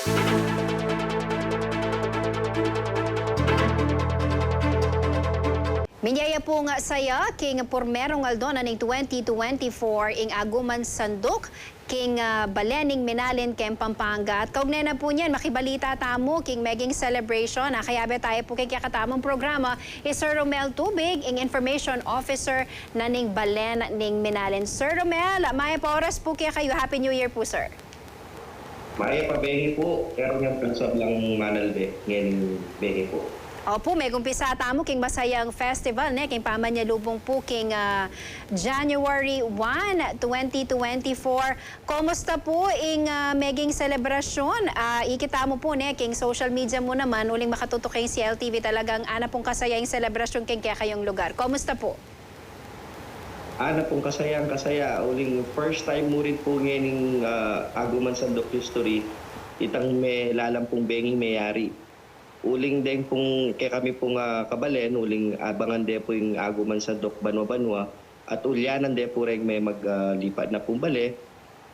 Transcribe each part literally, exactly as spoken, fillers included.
Minyaya pung saya king purmerung aldo na ning twenty twenty-four ing Aguman Sanduk king, ah, balen ning Minalin keng Pampanga. At kaugnay na pu niyan, makibalita tamu king meging celebration. Ah, kayabe taya pu king kekatamung programa i Sir Romel Tubig, ing Information Officer na ning balen ning Minalin. Sir Romel, mayap a oras pu kekayu. Happy New Year pu, sir. Mayap a bengi pu, pero niyang pansablang manalbe, ngening bengi pu. Opu, megumpisa tamu king masayang festival, ne, king pamanyalubung pu king, ah, January one, twenty twenty-four. Komusta pu ing, ah, meging selebrasyon? Ah, ikit tamu pu, ne, king social media mu naman, uling makatutuking C L T V, talagang ana pung kasaya ing selebrasyon king kekayung lugar. Komusta pu? Ana pung kasayang-kasaya, uling first time mu rin pu ngening, ah, Aguman Sanduk history, itang melalam pung benging meyari. Uling deng pung kekami pung, ah, kabalen, uling abangan de pu ing Aguman Sanduk banwa-banwa, at ulyanan de pu reng me mag, ah, lipat na pung bale.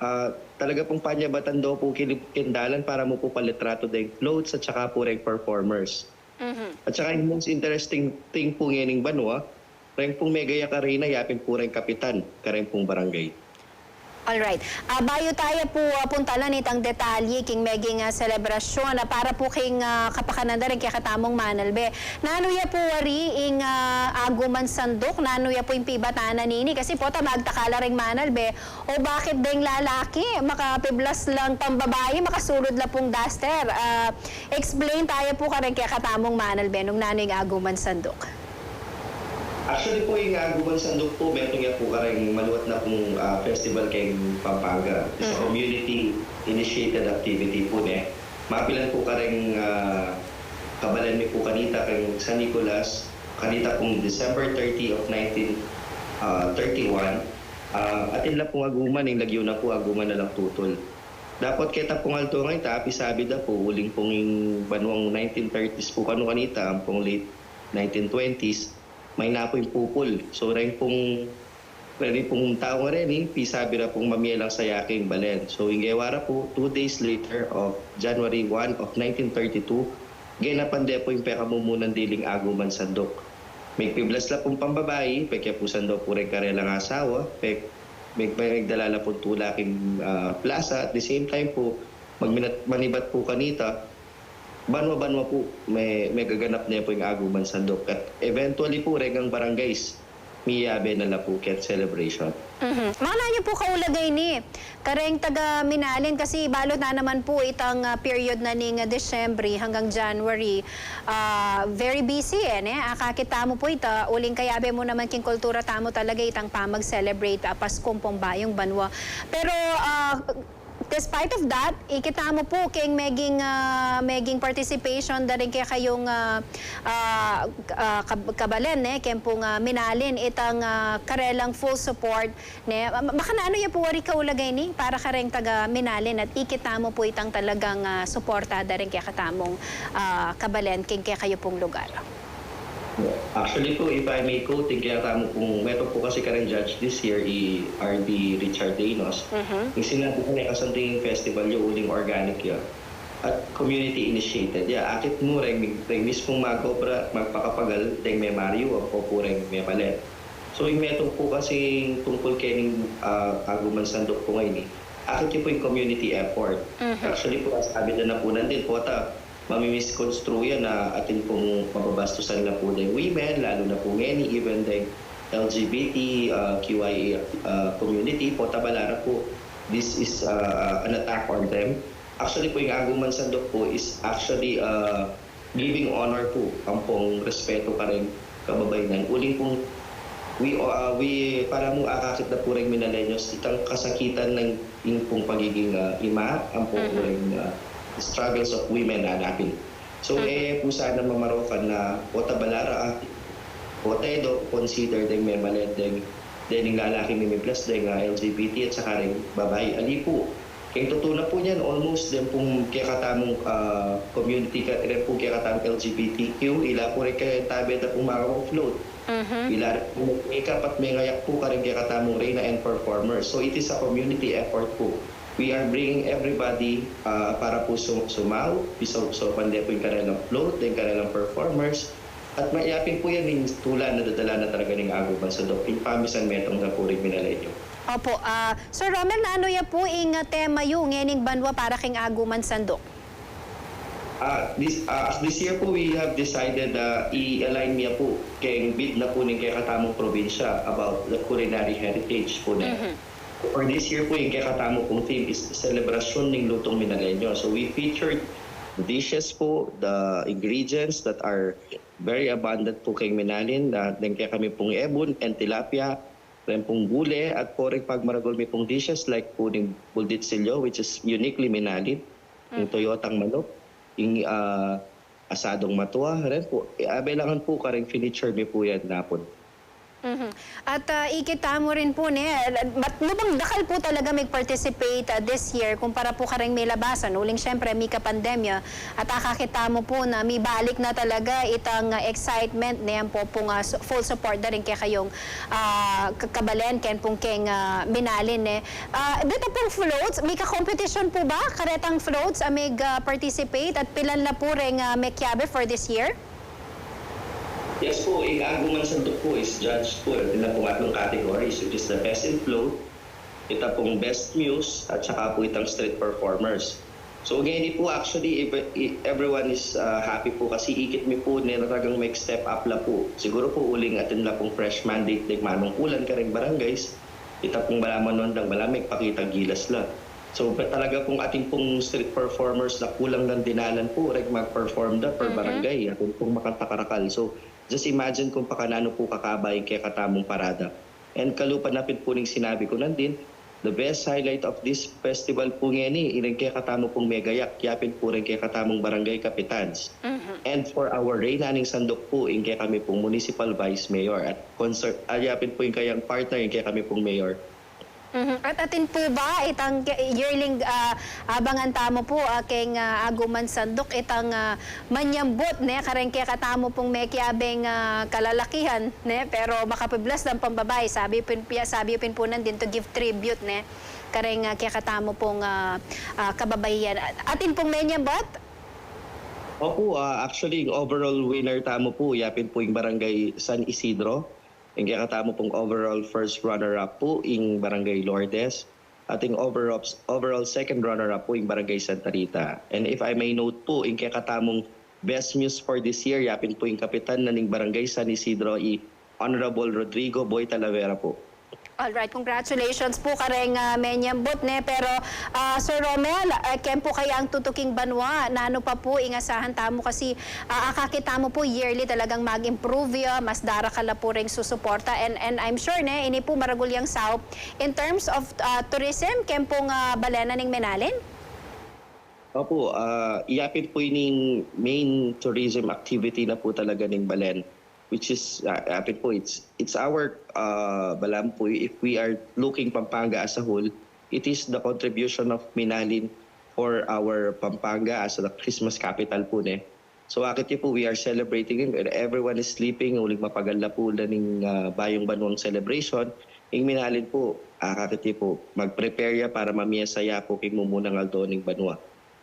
Ah, talaga pung panyabatan do pu kilip king dalan para mu pu palitratu deng floats at saka pu reng performers. Mhm. At saka ing most interesting thing pu ngening banwa, reng pung megayak a reyna, yapin pu reng kapitan kareng pung barangay. Alright. Ah, bayu taya pu, ah, puntalan itang detalye king meging, ah, selebrasyon, ah, para pu king, ah, kapakanan da ring kekatamung manalbe. Nanu ya pu wari ing, ah, Aguman Sanduk? Nanu ya pu ing pibatan na nini? Kasi pota magtaka la ring manalbe, o bakit deng lalaki makapiblas lang pambabai, makasulud la pung duster? Ah, explain taya pu kareng kekatamung manalbe nung nanu ing Aguman Sanduk. Actually pu, ing Aguman Sanduk pu, metung ya pu kareng maluat na pung, ah, festival keng Pampanga. It's a Mhm. community initiated activity pu, ne. Mapilan pu kareng, ah, kabalen mi pu kanita keng San Nicolas, kanita pung December thirty of nineteen, ah, thirty-one, ah, atin la pung Aguman, ing lagyu na pu Aguman Alang Tutol. Dapot keta pung aldo ngeni, ta, pisabi da pu, uling pung ing banwang nineteen thirties pu kanu kanita, ampong late nineteen twenties, maina pu ing pupul. So, reng pung, reng pung tau ngeni, pisabi ra pung mamie lang sayaki ing balen. So, ing gewa ra pu, two days later of January one of nineteen thirty-two, genapan de pu ing pekamumunan diling Aguman Sanduk. Migpiblas la pung pambabai, pekyapusan da pu reng karelang asawa, pek-, meg-, megdala la pung tula king, ah, plaza. At the same time pu, magminat-, manibat pu kanita, banwa-banwa pu, me-, megaganap ne pu ing Aguman Sanduk. At eventually pu, reng ngang barangays, miyabe na la pu keng celebration. Mhm. Makananu pu kaulaga ini kareng taga Minalin, kasi balu na naman pu itang, ah, period na ning, ah, Disyembre hanggang January, ah, very busy, e, ne? Akakit tamu pu ita, uling kayabe mu naman king kultura tamu talaga itang pamag-celebrate, ah, Paskung pambayung banwa. Pero, ah, despite of that, ikit tamu pu keng meging, ah, meging participation da ring kekayung, ah, ah, ah, kab-, kabalen, ne, keng pung, ah, Minalin, itang, ah, karelang full support, ne. Ma-, ma-, makananu ya pu wari kaulaga ini para kareng taga Minalin at ikit tamu pu itang talagang, ah, suporta da ring kekatamung, ah, kabalen keng kekayu pung lugar. Actually pu, if I may quote, ing kekatamu pung, metung pu kasi kareng judge this year, i R D Richard Deinos. Mhm. Ing sinabi ku ne, kasanting festival yu, uling organic ya at community initiated ya. Akit mu reng, reng mismung mag-obra, magpakapagal deng memaryu, ampo pu reng memalet. So, ing metung pu kasi tungkul kening, ah, Aguman Sanduk pu ngeni, akit yu pu ing community effort. Mhm. Actually pu, sabi da na pu nandin, pota mami-misconstrue ya na atin pung mababastusan la pu deng women, lalu na pu ngeni, even deng L G B T, ah, Q I A, ah, community, pota bala ra pu, this is, ah, an attack on them. Actually pu, ing Aguman Sanduk pu is actually, ah, giving honor pu, ampong respeto kareng kababaynan. Uling pung, we, ah, we, para mu akakit da pu reng Minaleños itang kasakitan neng ing pung pagiging, ah, ima, ampo pu reng, ah, struggles of women, ah, napin. So, e pu sana mamarokan na pota bala ra, ah, pota e do consider deng memalet deng, deng lalaki mimiplas deng, ah, L G B T at saka reng babai. Ali pu, keng tutu na pu niyan, almost deng pung kekatamung, ah, community ka, deng pung kekatamung L G B T Q, ila pu reng ketabe da pung makapag-float. Mhm. Ila reng pung make-up at mengayak pu kareng kekatamung reyna and performers. So, it is a community effort pu. We are bringing everybody, ah, para po su-, sumau, so, so pande po yung kanilang float, yung kanilang performers. At mayapin po yan yung tula na dadala na talaga ng Aguman Sandok. Yung pamisan metung na po rin minaleyo. Opo, ah, Sir Romel, nanu ya pu ing, ah, tema yu ngening banwa para king Aguman Sandok? Ah, this, ah, as this year po, we have decided, ah, i-align niya po keng bid na po ning kekatamung probinsya about the culinary heritage po na. For this year po, yung kekatamu pong theme is Selebrasyon ning Lutong Minaleño. So we featured dishes po, the ingredients that are very abundant po keng Minalin, na deng kekami pong ebon and tilapia, ren pong gule, at po ring pagmaragul mi pong dishes like po ning bulditsilyo, which is uniquely Minalin, yung toyotang manok, yung, ah, asadong matua, ren po, eh, abelangan po karing finiture mi po yan napun. Mhm. At, ah, ikit tamu rin pu, ne, mat-, lubang dakal pu talaga mig-participate, ah, this year kumpara pu kareng milabasan, uling siyempre mika pandemya, at akakit tamu pu na mibalik na talaga itang, ah, excitement, ne, ampo pung, ah, su-, full support da rin kekayung, ah, ka-, kabalen, ken pung keng, ah, Minalin, ne. Ah, deta pung floats, mika kompetisyon pu ba karetang floats a mig, ah, participate at pilan la pu reng, ah, mekiabe for this year? Yes po, ing Aguman Sandok po is judged po. Ito na pong atlong categories, which is the best in float, ito pong best muse, at saka po itang street performers. So, ngeni po, actually, ev-, i-, everyone is, ah, happy po kasi ikit mi po, ne, na talagang mag-step up la po. Siguro po, uling atin la pong fresh mandate deng manungkulan kareng barangays, ita pong balamu nun lang, balamu magpakitang gilas la. So, talaga pong atin pong street performers na kulang nang dinalan po, reng mag-perform da per barangay, atin pong makanta karakal. So, just imagine kung pakananu po kakaba ing kekatamung parada. And kalupa na pin po ning sinabi ku nandin, the best highlight of this festival po ngeni, ing kekatamu pong megayak, yapin po reng kekatamung barangay kapitans. And for our Reyna ning Sandok po, ing kekami pong municipal vice mayor at concert, ah, yapin po ing kayang partner, ing kekami pong mayor. Mhm. At atin pu ba itang ke-, yearling, ah, abangan tamu pu, ah, keng, ah, Aguman Sandok, itang, ah, manyambut, ne, kareng kekatamu pung mekiabeng, ah, kalalakihan, ne, pero makapiblas lang pambabai, sabi pin, sabi pin pu nandin to give tribute, ne, kareng, ah, kekatamu pung, ah, ah, kababaihan. Atin pung menyambut? Opo, ah, actually, ing overall winner tamu po, yapin po ing Barangay San Isidro. Ing kekatamu pong overall first runner-up po, ing Barangay Lourdes. At ing overall, overall second runner-up po, ing Barangay Santa Rita. And if I may note po, ing kekatamung best muse for this year, yapin po ing kapitan na ning Barangay San Isidro, i Honorable Rodrigo Boy Talavera po. Alright, congratulations pu kareng, ah, menyambut, ne, pero, ah, Sir Romel, eh, ken pu kaya ing tutuking banwa, nanu pa pu ing asahan tamu kasi, ah, akakit tamu pu yearly talagang mag-improve ya, mas darakal la pu reng susuporta, and, and I'm sure, ne, ini pu maragul yang saup in terms of, ah, tourism, ken pung, ah, balen na ning Minalin? Opo, ah, yapin po ining main tourism activity na po talaga ning balen, which is, ah, yapin po, it's, it's our, ah, balamu po, if we are looking Pampanga as a whole, it is the contribution of Minalin for our Pampanga as the Christmas capital po, ne. So, akit yu po, we are celebrating it, and everyone is sleeping, uling mapagal la po la ning, ah, bayung banwang celebration. Ing Minalin po, ah, akit yu po, mag-prepare ya para mamiyesta ya po king mumunang aldo ning banwa.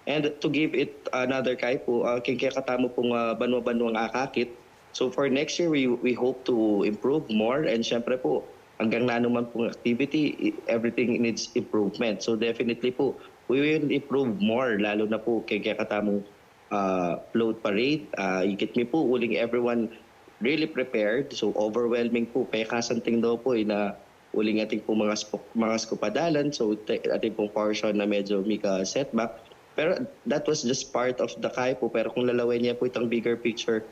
And to give it another kai po, ah, king kekatamu pong, ah, banwa-banwang akakit. So for next year, we, we hope to improve more. And syempre po, hanggang nanu man pong activity, i-, everything needs improvement. So definitely po, we will improve more, lalo na po king kekatamung, ah, float parade. Ah, ikit mi po, uling everyone really prepared. So overwhelming po, pekasanting daw po, eh, na uling atin pong mga sp-, mga scoop a dalan. So te-, atin pong portion na medyo mika setback. Pero that was just part of the kai po. Pero kung lalawen niya po itang bigger picture,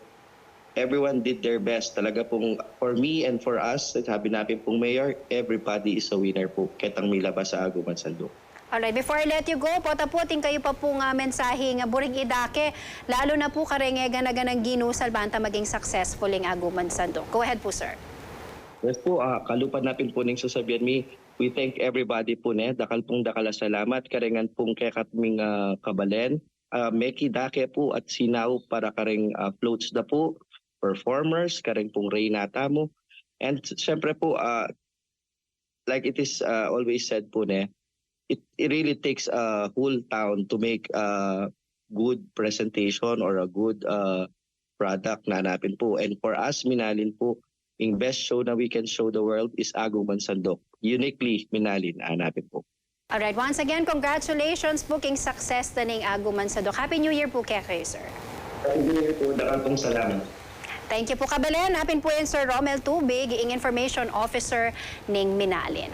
everyone did their best. Talaga pong, for me and for us, sabi napin pong mayor, everybody is a winner po. Ketang milabas a Aguman Sandok. Alright, before I let you go, pota pu atin kayu pa pung, ah, mensaheng, ah, buring idake, lalo na pu kareng gana-ganang ginusal banta maging successful ing Aguman Sandok. Go ahead pu, sir. Yes po, ah, kalupa napin po ning sasabian mi, we thank everybody po, ne. Dakal pong dakal a salamat, karengan pong kekatming, ah, kabalen, ah, mekidake po at sinaup para kareng, ah, floats da po, performers, kareng pong Reyna tamu. And syempre po, ah, like it is, ah, always said po, ne, it, it really takes a whole town to make a good presentation or a good uh, product na hanapin po. And for us, Minalin po, yung best show na we can show the world is Aguman Sandok. Uniquely Minalin na hanapin po. Alright, once again, congratulations po king success na ning Aguman Sandok. Happy New Year po kekayu, sir. Happy New Year po. Dakal pong salamat. Thank you po, kabalen. Apin po yan Sir Romel Tubig, ing Information Officer ning Minalin.